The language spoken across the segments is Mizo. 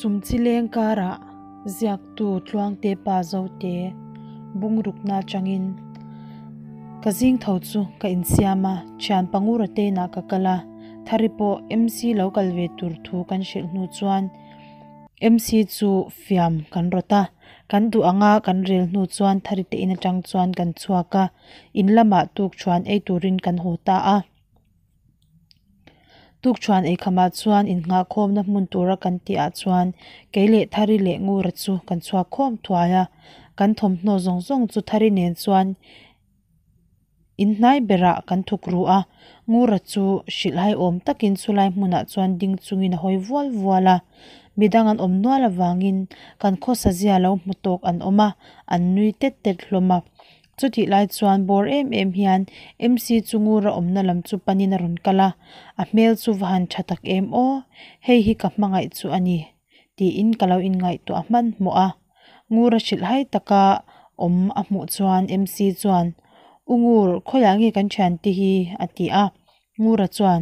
Sumchi leng karah ziaktu Tluangte pa Zote bungrukna atangin ka zing tho chu ka insiam a, thian pangura te inah ka kal a, Thari pawh MC lo kal ve tur thu kan hrilh hnu chuan MC chu fiam kan rawt a, kan duh anga kan rel hnu chuan Thari te in atang chuan kan chhuak a, in lamah tukṭhuan ei turin kan haw ta a. Tukṭhuan eikhamah chuan innghahkhawmna hmun tura kan tihah chuan kei leh Thari leh Ngura chu kan chhuak khawm thuai a, kan thawmhnaw zawng zawng chu Thari nen chuan inhnai berah kan thuk ru a, Ngura chu hrilhhai awm takin chulai hmunah chuan ding chungin a hawi vual vual a, midang an awm nual avangin kan khawsa zia lo hmu tawk an awm a, an nui tet tet hlawm a. Chutih lai chuan bawr em em hian MC chu Ngura awmna lam chu panin a rawn kal a, a hmel chu va han tha tak em aw, hei hi ka hmangaih chu a ni, tiin ka lo inngaihtuah hmanhmawh a. Ngura hrilhhai taka awm a hmuh chuan MC chuan, U Ngur, khawiah nge kan thiante hi? a ti a. Ngura chuan,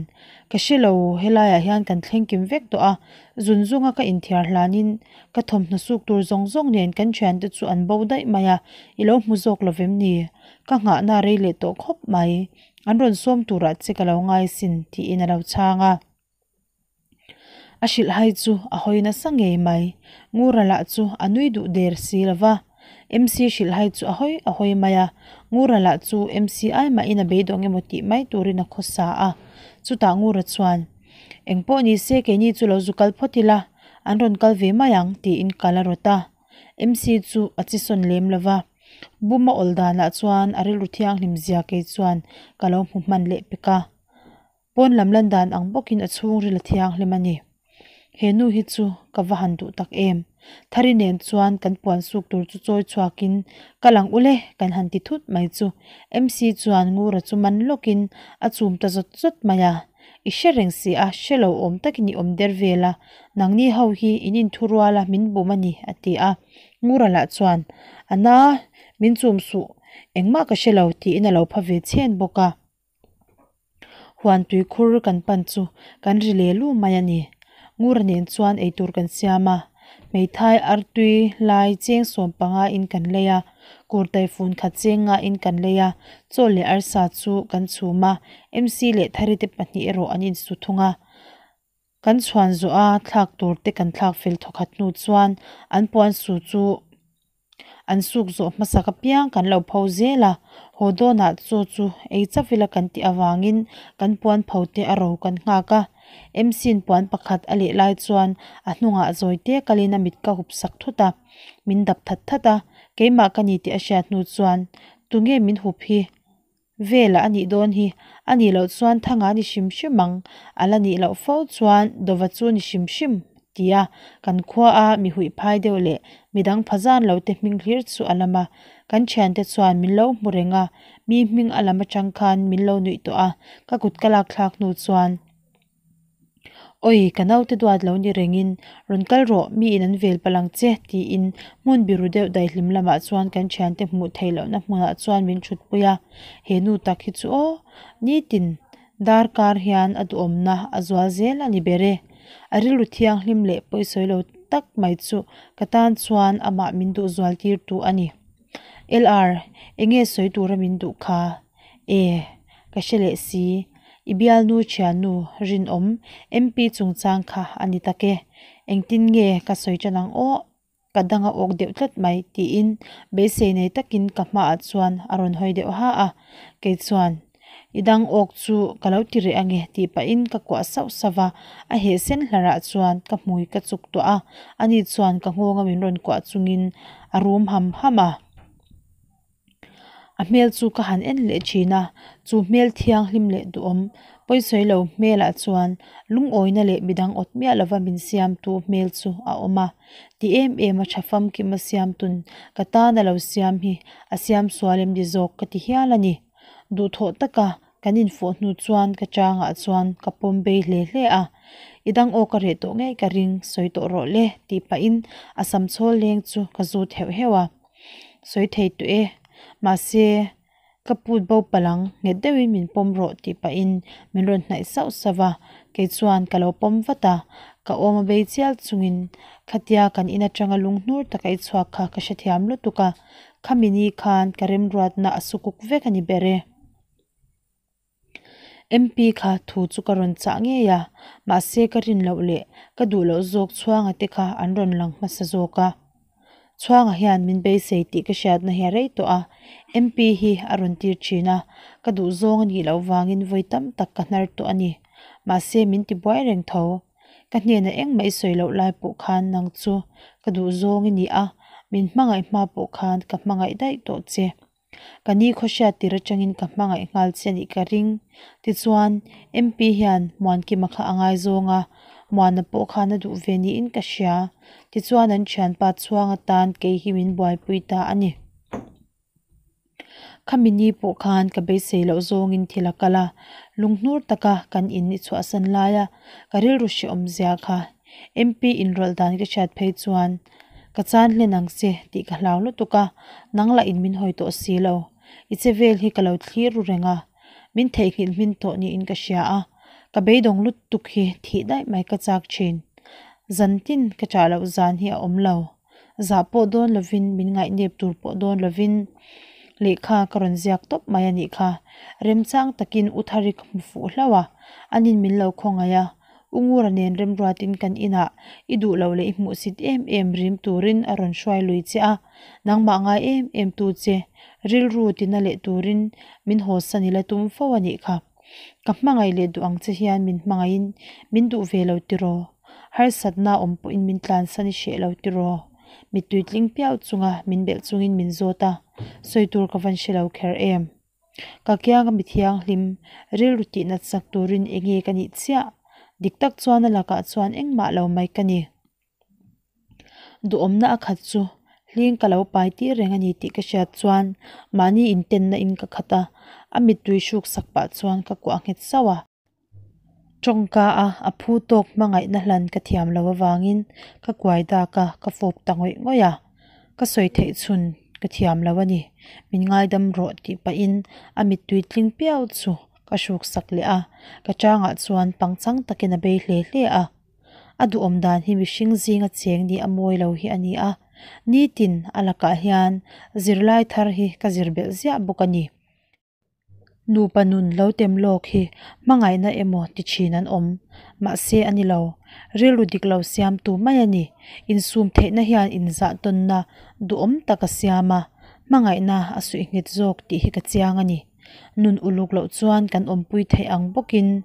Ka hre lo, helaiah hian kan thleng kim vek tawh a, zun zunga ka inthiar hlanin ka thawmhnaw suk tur zawng zawng nen kan thiante chu an bo daih mai a, i lo hmu zawk lo vem ni? Ka nghahna rei leh tawh khawp mai, an rawn sawm turah che ka lo ngai sin, tiin a lo chhang a. A hrilhhai chu a hawi nasa ngei mai. Ngura lah chu a nui duh der si lo va. MC hrilhhai chu a hawi a hawi mai a. Ngura lah chu MC ai mahin a beidawng emaw tih mai turin a khawsa a. Chutah Ngura chuan, Engpawh ni se keini chu lo zu kal phawt ila, an rawn kal ve mai ang, tiin kal a rawt a. MC chu a chi sawn lem lo va. Bum a awl danah chuan a rilru thianghlim zia kei chuan ka lo hmu hman leh pek a. Pawn lam lan dan ang bawkin a chhungril a thianghlim a ni. He nu hi chu ka va han duh tak em. Thari nen chuan kan puan suk tur chu chawi chhuakin ka lang ule kan han ti thut mai chu MC chuan Ngura chu man lawkin a chum ta zawt zawt mai a. I hre reng si a, hre lo awm takin i awm der vel a, nangni ho hi in inthurual a min bum a ni a ti a. Ngura lah chuan, A na, min chum suh, engmah ka hre lo tiin a lo pha ve chhen bawk a. Huan tui khur kan pan chu kan ri leh lu mai a ni. Ngura nen chuan eitur kan siam a, hmeithai artui lai cheng sawm panga in kan lei a, kurtai fun khat cheng nga in kan lei a, chaw leh arsa chu kan chhum a, MC leh Thari te pahnih erawh an insu thung a. Kan chhuan zawh a thlak tur te kan thlak fel thawkhat hnu chuan an puan su chu an suk zawh hmasak apiang kan lo pho zel a, haw dawnah chaw chu ei chauh ila kan tih avangin kan puan pho te a ro kan nghak a. MC-in puan pakhat a leh lai chuan a hnungah zawi te kalin a mit ka hup sak thut a, min dap that that a, keimah ka ni tih a hriat hnu chuan tunge min hup hi? Velah a nih dawn hi, a nih loh chuan Thanga ni hrim hrim ang, a la nih loh fo chuan Dova chu ni hrim hrim tia kan khua a mi huih phai deuh leh midang pha zan lo te hming hlir chu a lam a, kan thiante chuan min lo hmu reng a, mi hming a lam atang khan min lo nuih tawh a, ka kut ka lak thlak hnu chuan. Oi, ka naute duat lo ni rengin, rawn kal rawh, mi in an vel palh ang che, tiin hmun biru deuh daihlim lamah chuan kan thiante hmuh theih lohna hmunah chuan min thutpui a. He nu tak hi chu aw, nitin darkar hian a duhawmna a zual zel a ni ber e. A rilru thianghlim leh pawisawi lo tak mai chu ka tan chuan amah min duh zual tirtu a ni. LR, enge sawi tura min duh kha? E, ka hre leh si. I bialnu thiannu rinawm MP chungchang kha a ni tak e. Engtin nge ka sawi tan ang aw? Ka dang a awk deuh tlat mai tiin beisei nei takin ka hmaah chuan a rawn hawi deuh ha a. Kei chuan I dang awk chu ka lo ti reh ange tih pahin ka kuah sauh sauh va, a heh sen hlarah chuan ka hmui ka chuk tuah a, ani chuan ka nghawnga min rawn kuah chungin a rum ham ham a. A hmel chu ka han en leh thin a, chu hmel thianghlim leh duhawm pawisawi lo hmelah chuan lungawina leh midang awt miah lova min siamtu hmel chu a awm a. Ti em em a tha famkim a siamtun ka tan a lo siam hi a siam sual em ni zawk ka ti hial a ni. Duhthawh taka kan infawh hnu chuan ka changah chuan ka pawm bei hle hle a, I dang aw ka reh tawh ngei ka ring, sawi tawh rawh le tih pahin a sam chhawl leng chu ka zut heuh heuh a, sawi thei tawh e, mahse ka put bo palh ang, nghet deuhin min pawm rawh tih pahin min rawn hnaih sauh sauh a, Kei chuan ka lo pawm vat a, ka awm a bei chial chungin khatia kan in atanga lunghnur taka i chhuak kha ka hrethiam lutuk a, khami ni khan ka remruatna a sukuk vek a ni ber e. MP kha thu chu ka rawn chah ngei a, mahse ka rin loh leh ka duh loh zawk chhuanga te kha an rawn lang hmasa zawk a. Chhuanga hian min beisei tih ka hriatna hi a rei tawh a, MP hi a rawn tir thin a, ka duh zawng a nih loh vangin vawi tam tak ka hnar tawh a ni. Mahse min ti buai reng tho. Ka hnenah engmah i sawi loh lai pawh khan nang chu ka duh zawng i ni a, min hmangaih hma pawh khan ka hmangaih daih tawh che. Ka ni khaw hriat tir atangin ka hmangaih nghal che anih ka ring. Tichuan, MP hian Muankima kha a ngaizawng a, Muana pawh khan a duh ve niin ka hria. Tichuan an thianpa chhuang atan kei hi min buaipui ta a ni. Khami ni pawh khan ka beisei loh zawngin thil a kal a, lunghnur taka kan in i chhuahsan laia ka rilru hrehawm zia kha MP inrawlh dan ka hriat phei chuan Ka chan hlen ang che tih ka hlau lutuk a, nang lah in min hawi tawh si lo. I che vel hi ka lo thlir ru reng a, min theihnghilh hmin tawh niin ka hria a, ka beidawng lutuk hi thih daih mai ka chak thin. Zan tin ka chah loh zan hi a awm lo. Zah pawh dawn lovin min ngaihnep tur pawh dawn lovin lehkha ka rawn ziak tawp mai a nih kha. Remchang takin U Thari ka hmu fuh hlauh a, anin min lo khawngaih a, U Ngura nen remruatin kan inah i duh loh leh i hmuhsit em em rim turin a rawn hruai lui che a, nangmah ngai em em tu che rilru tina leh turin min hawsan i la tum fo a nih kha. Ka hmangaih leh duh ang che hian min hmangaihin min duh ve lo tiraw? Harsatna awm pawhin min tlansan i hreh lo tiraw? Mittui tling piau chunga min belh chungin min zawt a, sawi tur ka van hre lo kher em? Ka kianga mi thianghlim, rilru tih nat sak turin enge ka nih chiah? Dik tak chuan a lakah chuan engmah lo mai ka ni. Duhawmna a khat chu hling ka lo pai tir reng a ni tih ka hriat chuan mahni intenna in ka khat a, a mittui hruk sak pah chuan ka kuah nghet sauh a. Tawngka a a phu tawk hmangaihna hlan ka thiam lo avangin ka kuai dak a, ka fawp ta ngawih ngawih a. Ka sawi theih chhun ka thiam lo a ni, min ngaidam rawh tih pahin a mittui tling piau chu ka hruk sak leh a, ka changah chuan pangchang takin a bei hle hle a. A duhawm dan hi mihring zinga cheng ni a mawi lo hi a ni a, nitin a lakah hian zirlai thar hi ka zir belh ziah bawk a ni. Nupa nun lo tem lawk hi hmangaihna emaw ti thin an awm. Mahse a ni lo. Rilru dik lo siamtu mai a ni. Insum theihna hian inzah tawnna duhawm tak a siam a, hmangaihna a suih nghet zawk tih hi ka chiang a ni. Nun uluk loh chuan kan awmpui theih ang bawkin.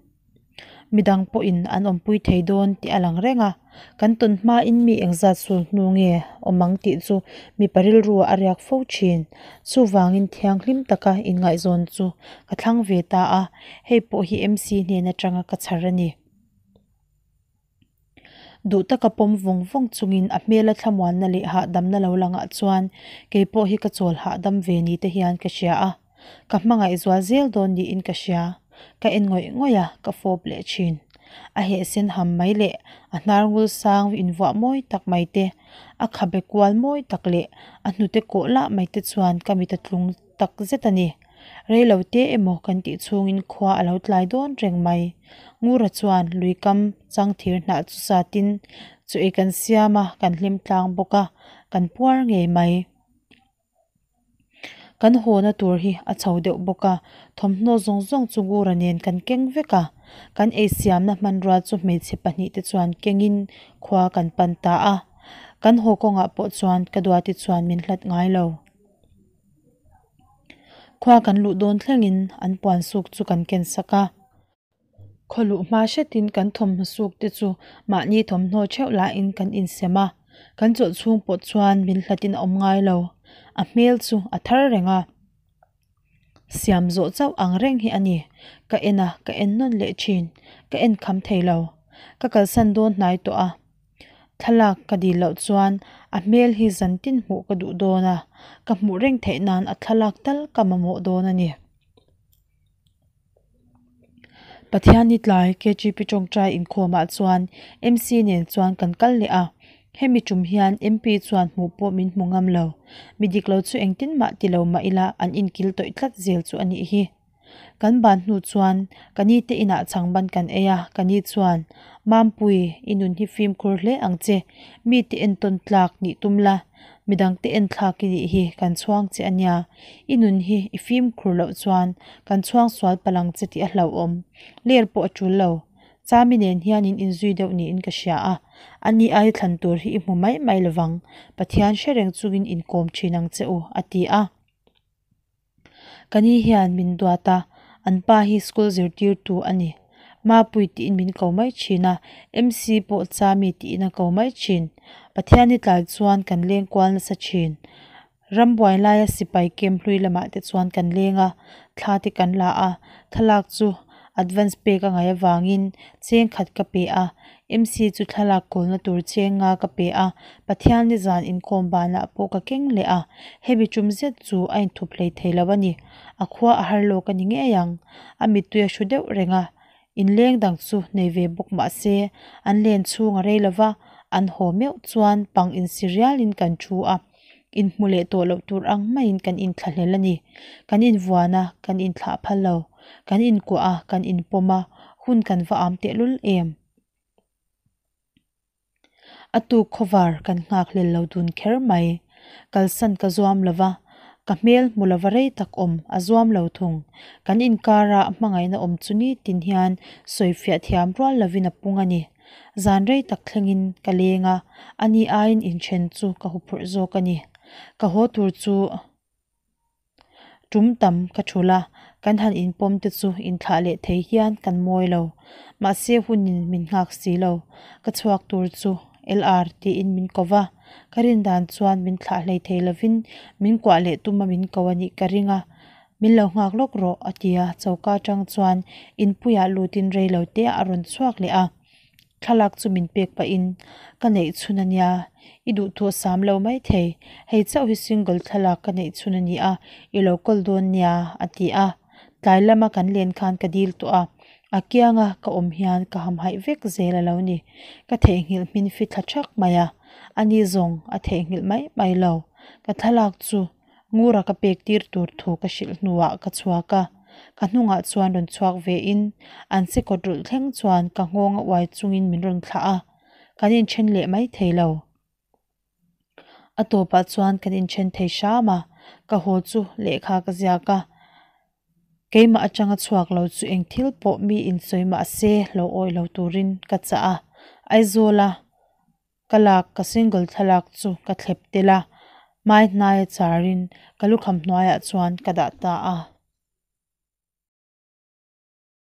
Midang pawhin an awmpui thei dawn tih a lang reng a, kan tawn hmain mi engzat sul hnu nge awm ang tih chu mipa rilru a riak fo thin. Chuvangin thianghlim taka inngaihzawn chu ka thlang ve ta a, hei pawh hi MC hnen atanga ka chhar a ni. Duh taka pawm vawng vawng chungin a hmela thlamuanna leh hahdamna lo langah chuan kei pawh hi ka chawl hahdam ve ni te hian ka hria a, ka hmangaih zual zel dawn niin ka hria. Ka en ngawih ngawih a, ka fawp leh thin. A heh sen ham mai leh a hnar ngul sang invuah mawi tak mai te, a khabe kual mawi tak leh a hnute kawh lah mai te chuan ka mit a tlung tak zet a ni. Rei lo te emaw kan tih chhungin khua a lo tlai dawn reng mai. Ngura chuan lui kam chang thir hnah chu satin chu ei kan siam a, kan hlim tlang bawk a, kan puar ngei mai. Kan hawna tur hi a chho deuh bawk a, thawmhnaw zawng zawng chu Ngura nen kan keng vek a. Kan ei siamna hmanrua chu hmeichhe pahnihte chuan kengin khua kan pan ta a. Kan haw kawngah pawh chuan ka duati chuan min hlat ngai lo. Khua kan luh dawn thlengin an puan suk chu kan ken sak a. Khaw luh hma hretin kan thawmhnaw suk te chu mahni thawmhnaw theuh lahin kan insem a, kan chawlh chhung pawh chuan min hlatin a awm ngai lo. A hmel chu a thar reng a, siam zawh chauh ang reng hi a ni. Ka en a, ka en nawn leh thin, ka en kham thei lo. Ka kalsan dawn hnai tawh a. Thlalak ka dil loh chuan a hmel hi zantin hmuh ka duh dawn a, ka hmuh reng theih nan a thlalak tal ka mamawh dawn a ni. Pathianni tlai KGP tawngtai inkhawmah chuan MC nen chuan kan kal leh a, hemi tum hian MP chuan hmuh pawh min hmu ngam lo. Mi dik lo chu engtin mah ti lo mah ila an inkil tawih tlat zel chu a nih hi. Kan ban hnu chuan ka ni te inah chhangban kan ei a, ka ni chuan, Mampui, i nun hi fimkhur hle ang che, mite entawn tlak nih tum la, midangte enthlak i nih hi kan chhuang che a nia, i nun hi i fimkhur loh chuan kan chhuang sual palh ang che tih a hlauhawm, ler pawh a tul lo. Chami nen hian in inzui deuh niin ka hria a, ani aia thlan tur hi i hmu mai mai lovang, Pathian hre reng chungin inkawm thin ang che u, a ti a. Ka ni hian min duat a, an pa hi school zirtirtu a ni. Mapui tiin min ko mai thin a, MC pawh Chami tiin a ko mai thin. Pathian i tlai chuan kan leng kual nasa thin. Rambuai laia sipai camp hlui lamah te chuan kan leng a, thla te kan la a, thlalak chu advance pek a ngaih avangin cheng khat ka pe a, MC chu thlalak kawlna tur cheng nga ka pe a, Pathian nizan inkhawm banah pawh ka keng leh a, hemi tum zet chu a inthup hlei thei lo a ni, a khua a har lawk a ni ngei ang, a mittui a hru deuh reng a, inleng dang chu nei ve bawk mah se an len chhung a rei lo va, an haw meuh chuan pang insi rialin kan thu a. Inhmu leh tawh loh tur ang maiin kan inthlahlel a ni. Kan invuan a, kan inthlah phal lo. Kan inkuah a, kan inpawm a, hun kan va am tehlul em? A tuk khawvar kan nghakhlel lo dun kher mai. Kalsan ka zuam lo va, ka hmel hmu lova rei tak awm a zuam lo thung. Kan inkara hmangaihna awm chu nitin hian sawifiah thiam rual lovin a pung a ni. Zan rei tak thlengin ka leng a, ani aiin inthen chu ka huphurh zawk a ni. Ka haw tur chu tum tam ka thulh a, kan han inpawm te chu inthlah leh thei hian kan mawi lo. Mahse hunin min nghak si lo, ka chhuak tur chu LR tiin min ko va, ka rin dan chuan min thlah hlei thei lovin min kuah leh tuma min ko a nih ka ring a. Min lo nghak lawk rawh, a ti a, choka atang chuan inpuiah lutin rei lo te a rawn chhuak leh a. Thlalak chu min pek pahin, Ka neih chhun a nia, i duhthu a sam lo maithei, hei chauh hi single thlalak ka neih chhun a ni a, i lo kawl dawn nia, a ti a. Tlai lama kan len khan ka dil tawh a, a kianga ka awm hian ka hamhaih vek zel a lo ni. Ka theihnghilh hmin fithla thak mai a, ani zawng a theihnghilh mai mai lo. Ka thlalak chu Ngura ka pek tir tur thu ka hrilh hnuah ka chhuak a, ka hnungah chuan rawn chhuak ve in an che kawt rulh thleng chuan ka nghawng a uai chungin min rawn thlah a, kan inthen leh mai thei lo. A tawpah chuan kan inthen thei hram a, ka haw chu lehkha ka ziak a, keimah atanga chhuak lo chu eng thil pawh mi insawi mah se lo awih lo turin ka chah a, Aizawla Ka lak ka single thlalak chu ka thlep tel a, hmai hnaia charin ka lukham hnuaiah chuan ka dah ta a.